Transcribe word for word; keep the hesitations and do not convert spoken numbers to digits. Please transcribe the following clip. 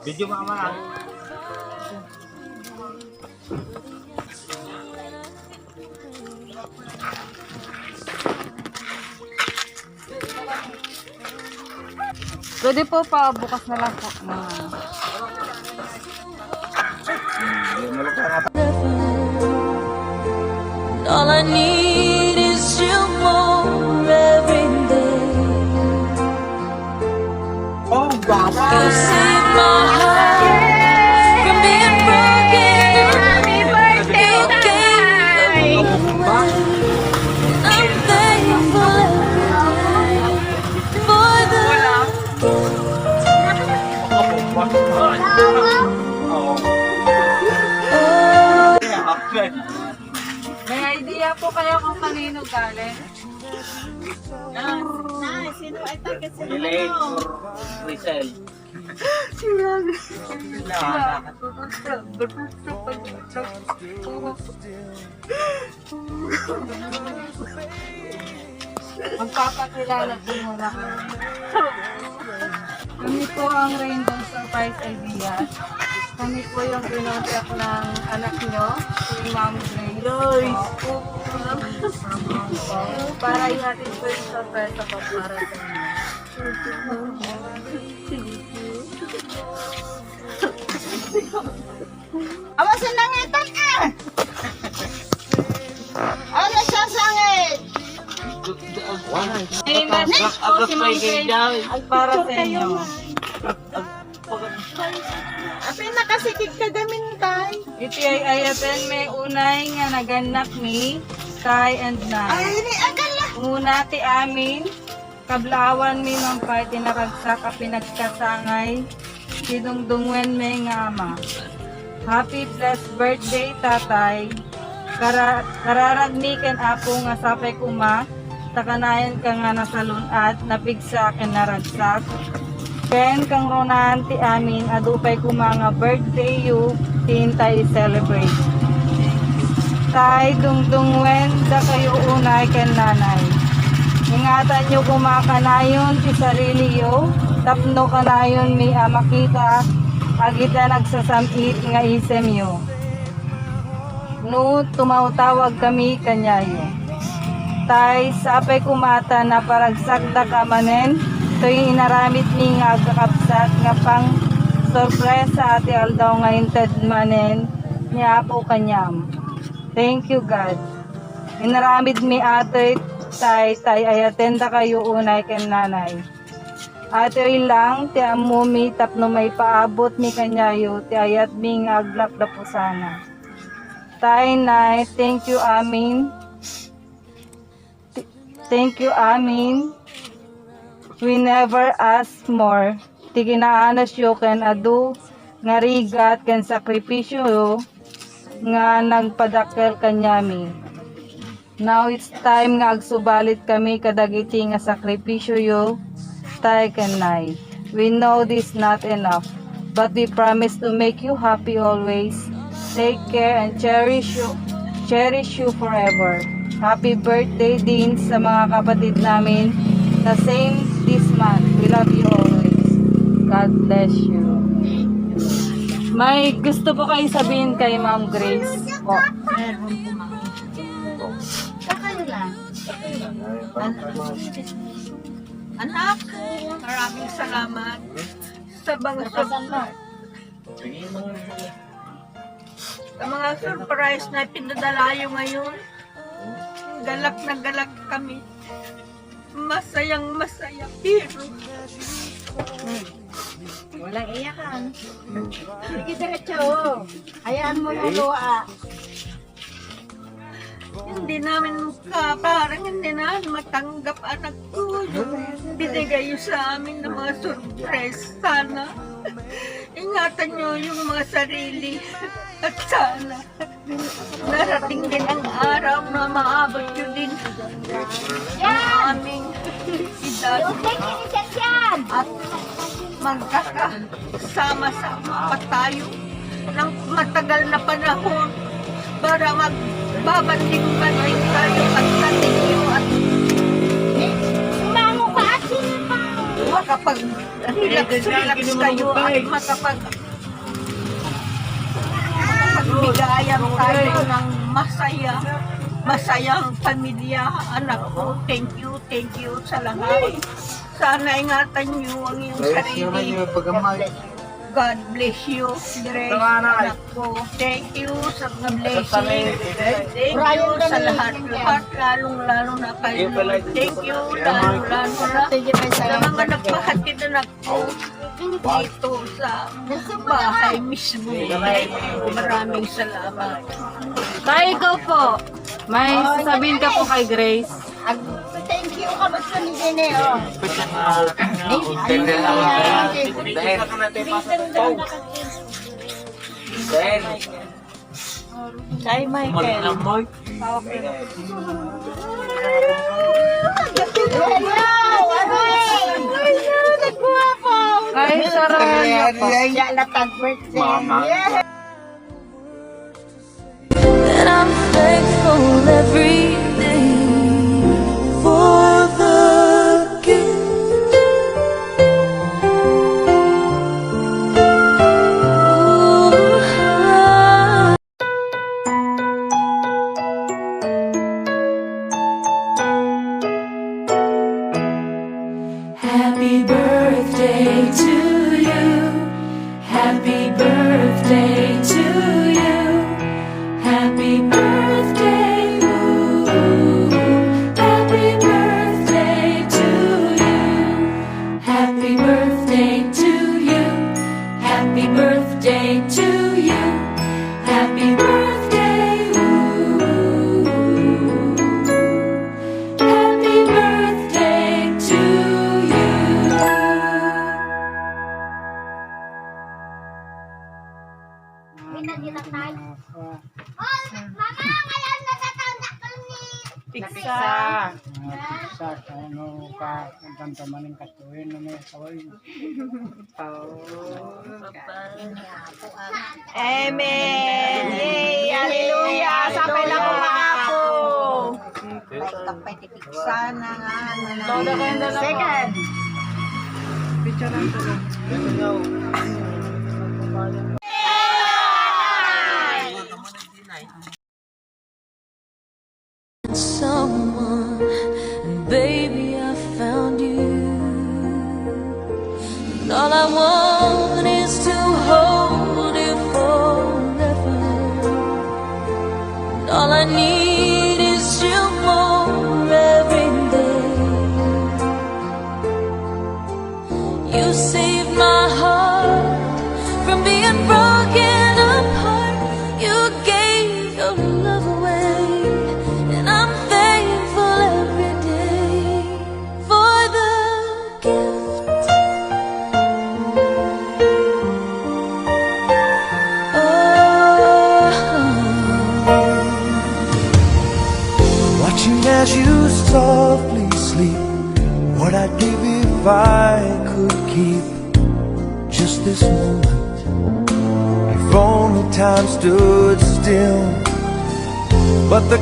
Video, mama. Pwede po pa, bukas na lang po. Mga All I need is you more every day. Oh, baba. You save my heart from being broken. Happy birthday, Tay! I'm thankful for the May idea po kayo kung kanino galing? Nay, sino ay taga sino? Elaine or Rizal? Magpapakilala po muna kami. Kami po ang Rainbow Surprise Idea. Kami po yung kinontak ng anak nyo, si Ma'am Grace. Guys! Para ihatid po yung surprise po para sa inyo. Awa, sinangitan ka! Ano siya sangit? May message po si Ma'am Grace ay para sa inyo. Apay, nakasikig ka gamin, Tay. Iti ay-ayaten mi unay nga nagannak mi, Tay and Nay. Ay, ni akala. Umuna ti amin, kablaawan mi mangpay ti naragsak a pinagkasangay ti dungdunguen mi nga ama. Happy blessed birthday, Tatay. Kara-, kararag mi ken Apo nga sapay koma ta kanayon ka nga nasalun-at, napigsa ken naragsak. Ken kangrunaan ti amin, adu pay koma nga birthday yu ti intay i-celebrate. Tay, dungdunguen dakayo unay ken Nanay. Ingatan yo koma kanayon ti sarili yo tapno kanayon mi a makita dagiti nagsasam-it nga isem yo. No tumawtawag kami kaniayo. Tay, sapay koma ta naparagsakda ka manen toy inaramid mi nga agkakabsat nga pang sorpresa ti aldaw nga inted manen ni Apo kaniam. Thank you, God. Inaramid mi atoy, Tay, tay, ayaten dakayo unay ken Nanay. Atoy lang ti ammo mi tapno maipaabot mi kaniayo ti ayat mi nga aglapdapusana. Tay, Nay, thank you amin. Th-, thank you amin. We never ask more. Ti kinaanasyo ken adu nga rigat ken sakripisyo nga nagpadakkel kaniami. Now it's time nga agsubalit kami kadagiti nga sakripisyoyo, Tay ken Nay. We know this not enough, but we promise to make you happy always. Take care and cherish you, cherish you forever. Happy birthday din sa mga kapatid namin na same this month. We love you always. God bless you. May gusto po kayo sabihin kay Ma'am Grace po? Meron po, ma'am. Sa kayo lang. An-, anak, maraming salamat sa mga sur-, sa mga surprise na pinadala nyo ngayon. Galak na galak kami. Masayang masaya, pero Walang iyakan. Sige, diretso. Hayaan mo na luha. Hindi namin ka, parang hindi namin matanggap, anak ko, yung binigay niyo sa amin ng mga surprise. Sana ingatan niyo yung mga sarili. At sana darating din ang araw na maabot niyo din ang aming edad. At magkakasama-sama pa tayo ng matagal na panahon para mag-, Babanding-banding tayo pagdating niyo at Mango ka at sinipa. Makapag-relax-relax kayo at makapag-, makapagbigayan tayo ng masaya, masayang pamilya, anak ko. Thank you, thank you sa lahat. Sana ingatan niyo ang iyong sarili. God bless you, Grace, anak ko. Thank you sa blessing. Thank you sa lahat-lahat, lalong-lalo na kay Lord. Thank you, lalong-lalo na sa mga nagpahatid, anak ko, dito sa bahay mismo. Thank you. Maraming salamat. Tay, ikaw po. May sasabihin ka po kay Grace? Ag-, thank you, kamusta ni Jenny, oh. Kay Michael. Ay, sarap. Siya na tag-birthday. Mama. Yeah. That I'm thankful every day for the gift. Happy birthday to you. Happy birthday to you. Happy birthday, ooh. Happy birthday to you. Happy birthday to you. Happy birthday to you. Happy birthday, ooh. Happy birthday to you. May nagkita tayo. Oh, mama, ngayon natatanggap ko ni Tiksa. Tiksa, kano ka, ang tantaman ng katuwin na may kaway. Oh. Amen. Yay! Hallelujah! Sapay na po, mga apo! Sana nga, ano na. Second. Picture lang po. Someone, and baby, I found you. And all I want is to hold you forever. And all I need is you more every day. You saved my heart from being broken apart. You gave your love away, and I'm thankful every day for the gift. Oh. Watching as you softly sleep, what I'd give if I could keep just this moment. If only time stood still, but the